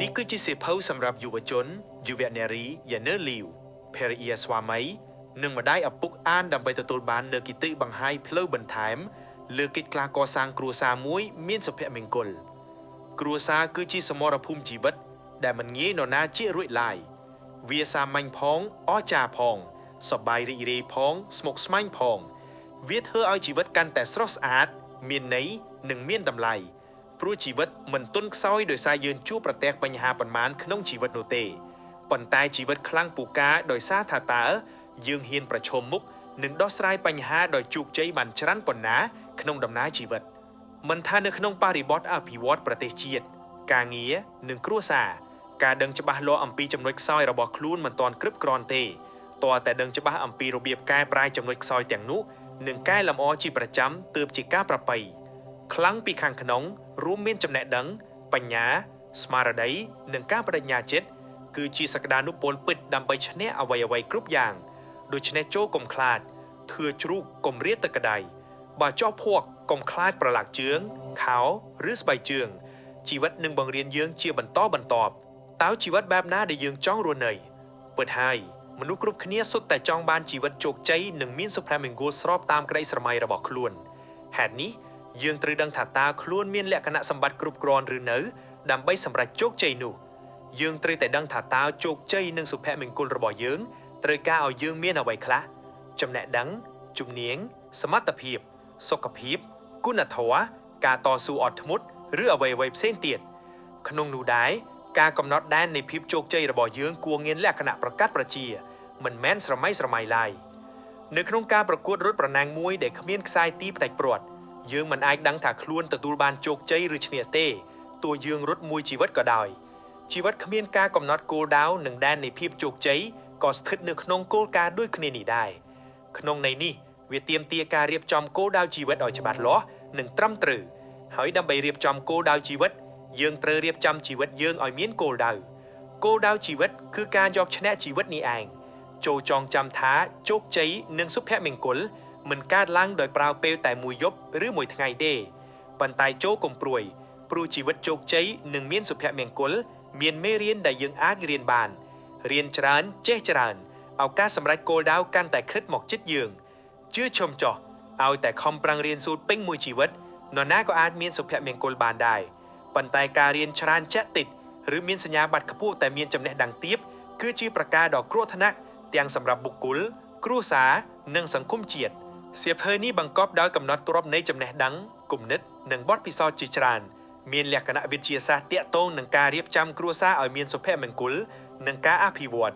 នេះគឺជាសៀវភៅសម្រាប់យុវជនយុវនារីយានើលីវភរិយាស្វាមីនិងម្ដាយឪពុកអានដើម្បីទទួលបាននូវគតិបង្ហាយផ្លូវបន្ថែមលើកិច្ចការកសាងគ្រួសារមួយមានសុភមង្គលគ្រួសារគឺជាសមរភូមិជីវិតដែលមិនងាយនរណាជារួចឡើយវាសាមញ្ញផងអស្ចារ្យផងសប្បាយរីករាយផងស្មុគស្មាញផងវាធ្វើឲ្យជីវិតកាន់តែស្រស់ស្អាតមានន័យនិងមានតម្លៃព្រោះជីវិតមិនទន់ខ្សោយដោយសារយើងជួបប្រទះបញ្ហាប៉ុន្មានក្នុងជីវិតនោះទេប៉ុន្តែជីវិតខ្លាំងពូកែដោយសារថាតើយើងហ៊ានប្រឈមមុខនិងដោះស្រាយបញ្ហាដោយជោគជ័យបានច្រើនប៉ុណ្ណាក្នុងដំណើរជីវិតមិនថានៅក្នុងបរិបទអភិវឌ្ឍប្រទេសជាតិការងារនិងគ្រួសារការដឹងច្បាស់លាស់អំពីចំណុចខ្សោយរបស់ខ្លួនមិនទាន់គ្រប់គ្រាន់ទេទាល់តែដឹងច្បាស់អំពីរបៀបកែប្រែចំណុចខ្សោយទាំងនោះនិងកែលម្អជាប្រចាំទើបជាការប្រពៃខ្លាំងពីខាងក្នុងរួមមានចំណេះដឹងបញ្ញាស្មារតីនិងការបដិញ្ញាចិត្តគឺជាសក្តានុពលពិតដើម្បីឈ្នះអ្វីៗគ្រប់យ៉ាងដូច្នេះចូលកុំខ្លាចធ្វើជ្រូកកុំរាទឹកក្តៅបើចោះភ័ក្រកុំខ្លាចប្រឡាក់ជើងខោឬស្បែកជើងជីវិតនឹងបង្រៀនយើងជាបន្តបន្ទាប់តើជីវិតបែបណាដែលយើងចង់រស់នៅពិតហើយមនុស្សគ្រប់គ្នាសុទ្ធតែចង់បានជីវិតជោគជ័យនិងមានសុភមង្គលស្របតាមក្តីស្រមៃរបស់ខ្លួនហេតុនេះយើងត្រូវដឹងថាតើខ្លួនមានលក្ខណៈសម្បត្តិគ្រប់គ្រាន់ឬនៅដើម្បីសម្រេចជោគជ័យនោះយើងត្រូវតែដឹងថាតើជោគជ័យនិងសុភមង្គលរបស់យើងត្រូវការឲ្យយើងមានអ្វីខ្លះចំណេះដឹងជំនាញសមត្ថភាពសុខភាពគុណធម៌ការតស៊ូអត់ធ្មត់ឬអ្វីៗផ្សេងទៀតក្នុងនោះដែរការកំណត់ដែននៃភាពជោគជ័យរបស់យើងគួរមានលក្ខណៈប្រកាសប្រជាមិនមែនស្រមៃស្រមៃឡើយនៅក្នុងការប្រកួតរត់ប្រណាំងមួយដែលគ្មានខ្សែទីផ្ដាច់ព្រាត់យើងមិនអាចដឹងថាខ្លួនទទួលបានជោគជ័យឬឈ្នះទេទោះយើងរត់មួយជីវិតក៏ដោយជីវិតគ្មានការកំណត់គោលដៅនិងដែននៃភាពជោគជ័យក៏ស្ថិតនៅក្នុងគោលការណ៍ដូចគ្នានេះដែរក្នុងន័យនេះវាទាមទារការរៀបចំគោលដៅជីវិតឲ្យច្បាស់លាស់និងត្រឹមត្រូវហើយដើម្បីរៀបចំគោលដៅជីវិតយើងត្រូវរៀបចំជីវិតយើងឲ្យមានគោលដៅគោលដៅជីវិតគឺការយកឈ្នះជីវិតនេះឯងចូលចងចាំថាជោគជ័យនិងសុភមង្គលមិនកើតឡើងដោយប្រើពេលតែមួយយប់ឬមួយថ្ងៃទេប៉ុន្តែចូលកុំព្រួយព្រោះជីវិតជោគជ័យនិងមានសុភមង្គលមានមេរៀនដែលយើងអាចរៀនបានរៀនច្រើនចេះច្រើនឱកាសសម្រេចគោលដៅកាន់តែខិតមកជិតយើងជឿឈុំចោះឲ្យតែខំប្រឹងរៀនសូត្រពេញមួយជីវិតនរណាក៏អាចមានសុភមង្គលបានដែរប៉ុន្តែការរៀនច្រើនចាក់តិចឬមានសញ្ញាបត្រខ្ពស់តែមានចំណេះដឹងទាបគឺជាប្រការដ៏គ្រោះថ្នាក់ទាំងសម្រាប់បុគ្គលគ្រួសារនិងសង្គមជាតិសៀវភៅនេះបង្កប់ដោយកំណត់ទ្រព្យនៃចំណេះដឹងគំនិតនិងបទពិសោធន៍ជាច្រើនមានលក្ខណៈវិទ្យាសាស្ត្រទាក់ទងនឹងការរៀបចំគ្រួសារឲ្យមានសុភមង្គលនិងការអភិវឌ្ឍ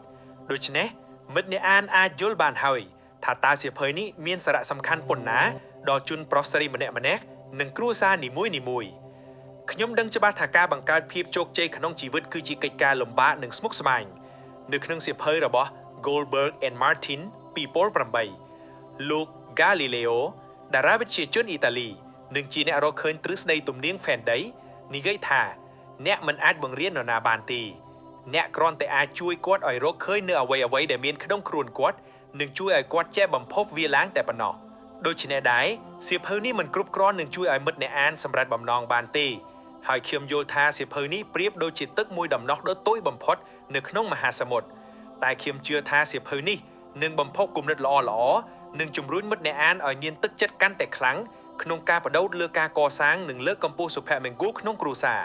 ដូច្នេះមិត្តអ្នកអានអាចយល់បានហើយថាតើសៀវភៅនេះមានសារៈសំខាន់ប៉ុណ្ណាដល់ជនប្រុសស្រីម្នាក់ៗនិងគ្រួសារនីមួយៗខ្ញុំដឹងច្បាស់ថាការបង្កើតភាពជោគជ័យក្នុងជីវិតគឺជាកិច្ចការលំបាកនិងស្មុគស្មាញនៅក្នុងសៀវភៅរបស់ Goldberg and Martin 2008លោក Galileo តារាវិទ្យាជនអ៊ីតាលីនិងជាអ្នករកឃើញទ្រឹស្ដីទំនាង Faraday និយាយថាអ្នកមិនអាចបង្រៀននរណាបានទេអ្នកគ្រាន់តែអាចជួយគាត់ឲ្យរកឃើញនៅអ្វីៗដែលមានក្នុងខ្លួនគាត់និងជួយឲ្យគាត់ចេះបំផុសវាឡើងតែប៉ុណ្ណោះដូច្នេះដែរសៀវភៅនេះមិនគ្រប់គ្រាន់នឹងជួយឲ្យមិត្តអ្នកអានសម្រេចបំណងបានទេហើយខ្ញុំយល់ថាសៀវភៅនេះប្រៀបដូចជាទឹកមួយដំណោះដ៏តូចបំផុតនៅក្នុងមហាសមុទ្រតែខ្ញុំជឿថាសៀវភៅនេះនឹងបំផុសគំនិតល្អៗនិងជំរុញមិត្តអ្នកអានឲ្យមានទឹកចិត្តកាន់តែខ្លាំងក្នុងការបដោតលើការកសាងនិងលើកកម្ពស់សុភមង្គលក្នុងគ្រួសារ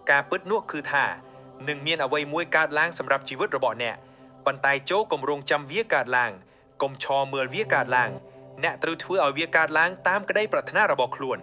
ការពិតនោះគឺថានឹងមានអ្វីមួយកើតឡើងសម្រាប់ជីវិតរបស់អ្នកប៉ុន្តែចូលកុំរងចាំវាកើតឡើងកុំឈរមើលវាកើតឡើងអ្នកត្រូវធ្វើឲ្យវាកើតឡើងតាមក្តីប្រាថ្នារបស់ខ្លួន